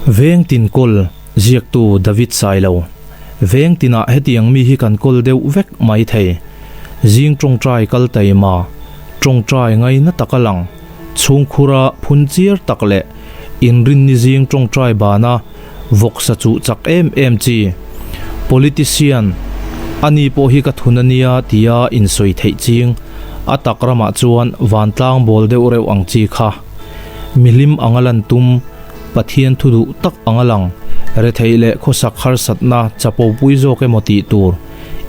Veng tin kawl ziaktu David Sailo. Veng tinah hetiang mi hi kan kawl deuh vek mai thei. Zing tawngtai kal taima, tawngtai ngaina taka lang, chhungkhura phun chiar tak leh inrinni zing tawngtai bana vawksa chuh chak em em chi. Politician, Ani pawh hi ka thun a nia tia insawi theih ching, a tak ramah chuan vantlang bawl deuh reuh ang chi kha. Mihlim anga lan tum, Pathian thu duh tak anga lang, retheih leh khawsak harsatna chapo pui zawk emaw tih tur,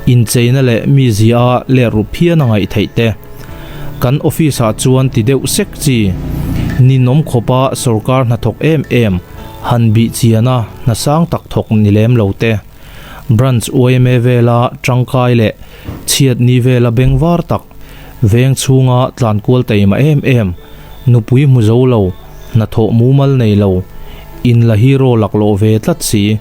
incheina leh mizia a let ru phian a ngaih theih te. Kan office ah chuan ti deuh sek chi, ninawm khawpa sorkar hnathawk em em, han bih chiana hna sang tak thawk ni lem lo te. Branch yma vela tangkai leh chhiat ni vela bengvar tak, veng chhunga tlankual taima em em, nupui hmu zo lo, hnathawh mumal nei lo, inla hero laklawh ve tlat si.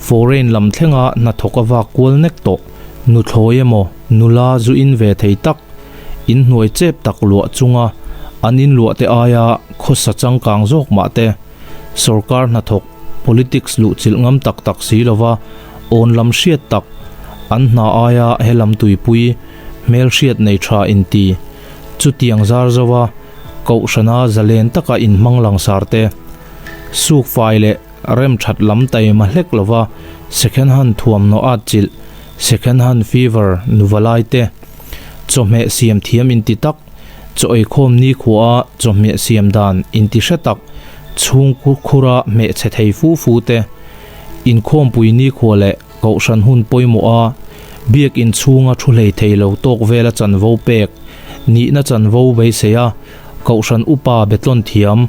Foreign lam thlenga hnathawk a vak kual nek tawh, nuthlawi emaw nula zu in ve thei tak, inhnuai chep tak luah chunga an inluah te aia khawsa changkang zawk mah te, sorkar hnathawk politics luhchilh ngam tak tak si lova awn lam hriat tak, an hna aia he lam tuipui hmelhriat nei tha inti, chutiang zar zova kohhrana zalen taka inhmang langsar te, sukfai leh Rem that lam taima hlek lova second hand thuamhnaw at chilh, second hand fever nuva lai te, chawhmeh siam thiam inti tak, chaw eikhawm nikhua chawhmeh siam dan inti hre tak, chhung khura hmeh chhe thei fu fu te, inkhawmpui nikhua leh kohhran hun pawimawh a biak inchhunga thu hlei thei lo tawk vela chanvo pek, nihna chanvo beisei a Kohhran upa betlawn thiam,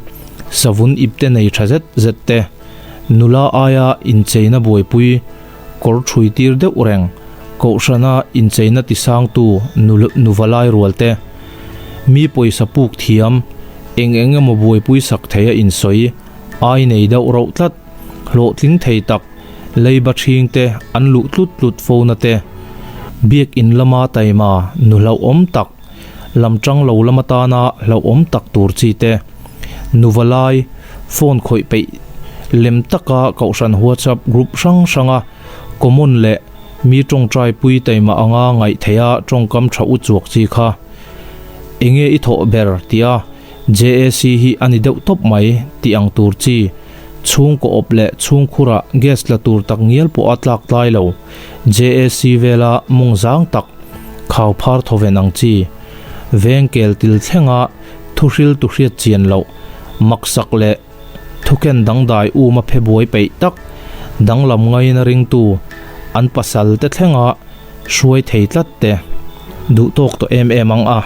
savun ipte nei tha zet zet te, nula aia incheina buaipui, kawr thui tir deuh reng, kohhrana incheina tisangtu nuvalai rual te, mi pawisa puk thiam, eng eng emaw buaipui sak theia insawi, ai nei deuh rauh tlat, hlawhtling thei tak, leiba ṭhing te an luh tlut tlut fona te, biakin lama taima nu hlauhawm tak, Lam ṭang lo lam atana hlauhawm tak tur chi te, nuva lai, phone khawih peih lem taka kohhran WhatsApp group hrang hranga common leh mi ṭawngṭai pui taima anga ngaih theiha ṭawngkam ṭha u chuak chi kha enge i thawh ber tia JAC hi a ni deuh tawp mai tih ang tur chi chhungkaw awp leh chhungkhurah gas la tur tak ngial pawh a tlak tlai lo. JAC vela mawng zang tak khau phar thawven ang chi, veng kel til thlenga thuhril tu hriat chian loh, maksak leh thuken dangdai uma phe buai peih tak, danglam ngaina ringtu an pasal te thlenga hruai thei tlat te duh tawk tawh em em ang a.